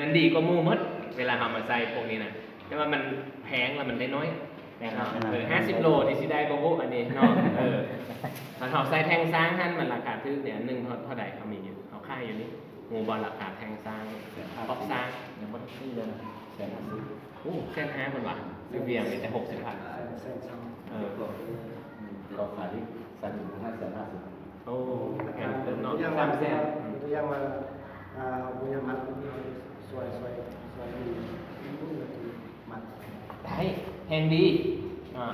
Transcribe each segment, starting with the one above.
มันดีกว่าหมู่หมด เวลาเรามาใส่พวกนี้นะ แต่ว่ามันแพงแล้วมันได้น้อย นะครับ เออ ห้าสิบโลที่สิได้บ่บุอันนี้เนาะ เออ ถ้าเราใส่แท่งซางหั่นมันราคาถูกเนี่ย หนึ่งเท่า เท่าใดเขามีอยู่ เขาขายอยู่นี่ หมู่บ่ราคาแท่งซาง ปอกซาง ยังไม่ได้ซื้อเลยนะ แสนห้าสิบ โอ้ แสนห้า เพิ่นว่า ซื้อเบียร์มีแต่ หกสิบพัน แสนสอง เออ ก็ขายที่สามสิบห้า แสนห้าสิบ โอ้ แพงเกินเนาะ สามแสน อืม ตัวอย่างว่า อ่า เอาเบียร์มา ซอย ซอย ซอยหนึ่ง ได้ แฮงดี อ่า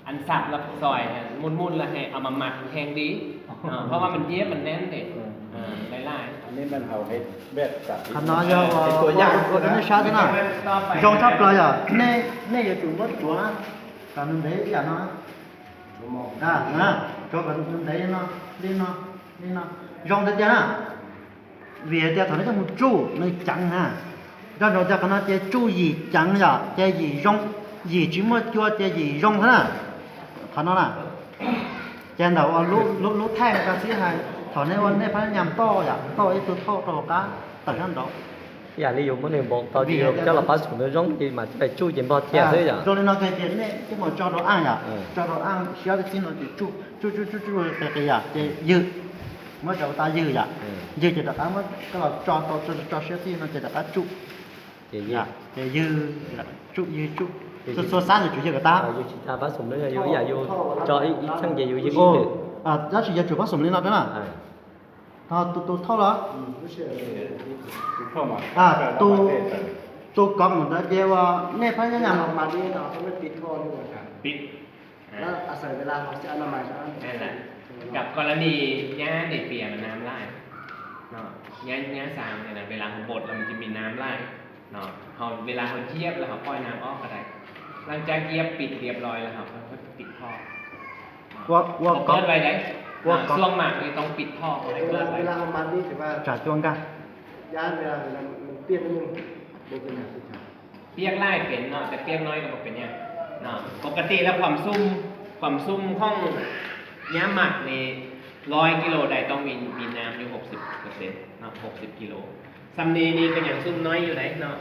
อันสับแล้วซอย มุนๆ แล้วให้เอามาหมัก แฮงดี อ่า เพราะว่ามันเจี๊ยบมันแน่นเด้ อ่า หลายๆ อันนี้มันเอาให้แบบจับ Qhov no yog ua, ua, ua nej saib xwb na. Zoo tshaj plaws yom. Nej, nej yuav tsum muab tsuav, kom nws ntev ib yam no. Tsuav kom nws ntev no, li no, li no. Zoo tiag tiag na. Vim tias thaum nej coj mus tsuj nws ceev na. Nco ntsoov tias qhov no ces tsuj yim ceev yom, ces yim zoo, yim tsis muaj cua ces yim zoo xwb na. Qhov no na, ces ntawm ua lub, lub thaij ka xib hais, thaum nej ua nej phab nyas toj yom, toj ib tug thauj rau hauv qab tawm sab nraud. Ib yam li yus muab nws npaum tau ces yus coj los pab xum nws zoo ces mas coj los tsuj ces npog thiab xwb yom. Zoo li no ces nej coj mus tso rau aj yom, tso rau aj siab tib si no ces tsuj tsuj tsuj tsuj qis qis yom, ces ywg, muab cov ua tas ywg yom, ywg ces rov qab muab coj los tso tau, tso siab tib si no ces rov qab tsuj. Ces ywg, tsuj ywg tsuj, txhua xab yus tsum ywg kom tag. Yus tsis tas pab xum li, yus ib yam yus tso ib txheej ces yus ywg. Tab sis yus tsum pab xum li no thiab na. Tus, tus thauj los, tus kov mus ntawd ces ua nej phab nyas,กับกรณีหญ้าเนเปียมันน้ำไล่ เนาะ หญ้า หญ้าซางเนี่ยนะ เวลาเขาบดแล้วมันจะมีน้ำไล่ เนาะ เขา เวลาเขาเยียบแล้วเขาปล่อยน้ำออกก็ได้ หลังจากเยียบปิดเรียบร้อยแล้วเขาค่อยปิดท่อ ว่า ว่า เขาเปิดไว้ได้ ว่า อ่า ช่วงหมักนี่ต้องปิดท่อเขาให้เปิดไว้ เวลา เวลาเขามัดนี่ถือว่า จ่าจ้วงกัน ย่านเวลามันเตี้ยนิดนึง บ่เป็นหยัง เปียกหลายเป็นเนาะ แต่เปียกน้อยก็บ่เป็นหยังเนาะ ปกติแล้วความซุ่ม ความซุ่มของหญ้าหมักนี่ ร้อยกิโลได้ต้องมี มีน้ำอยู่ หกสิบเปอร์เซ็นต์ เนาะ หกสิบกิโล ส่ำนี้นี่ก็ยังซุ่มน้อยอยู่ได้เนาะ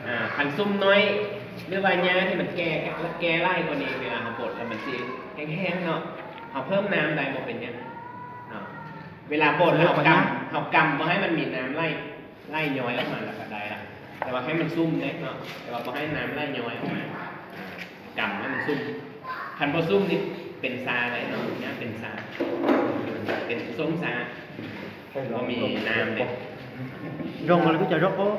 อ่า คันซุ่มน้อย หรือว่าหญ้าที่มันแก่ แก่หลายกว่านี้ เวลาเขาบดแล้วมันสิแห้งๆเนาะ เขาเพิ่มน้ำได้บ่เป็นหยังเนาะ เวลาบดแล้วเขากำ เขากำบ่ให้มันมีน้ำไหล ไล่ย้อยออกมาแล้วก็ได้ละ แต่ว่าให้มันซุ่มเนี่ยเนาะ แต่ว่าบ่ให้น้ำไล่ย้อยออกมา อ่า กำให้มันซุ่ม คันบ่ซุ่มนี่เป็นซาเลยเนาะ เนี่ยเป็นซา เป็นส้มซา บ่มีน้ำเลย Zoo li kuv cov zaub qaub.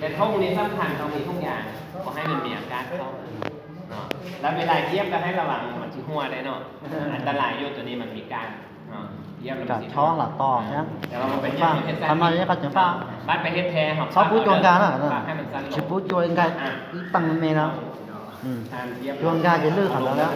แต่ท่อนี้สำคัญ ต้องมีทุกอย่าง บ่ให้มันมีอากาศเข้า เนาะ แล้วเวลาเยียบก็ให้ระวัง มันสิหัวได้เนาะ อันตรายอยู่ ตัวนี้มันมีก้าง เนาะ เยียบแล้วมันสิหัว Tsov lam tos thiab. แต่ว่ามันเป็นอย่างนี้ Qhov no yog qhov ceev faj. บ้านไปเฮ็ดแท้ เขา Txhob pub cua nkag na. ปรับให้มันสั้นลง Tsis pub cua nkag ib teeg me no. Cua nkag ces lwj qhov ntawd na.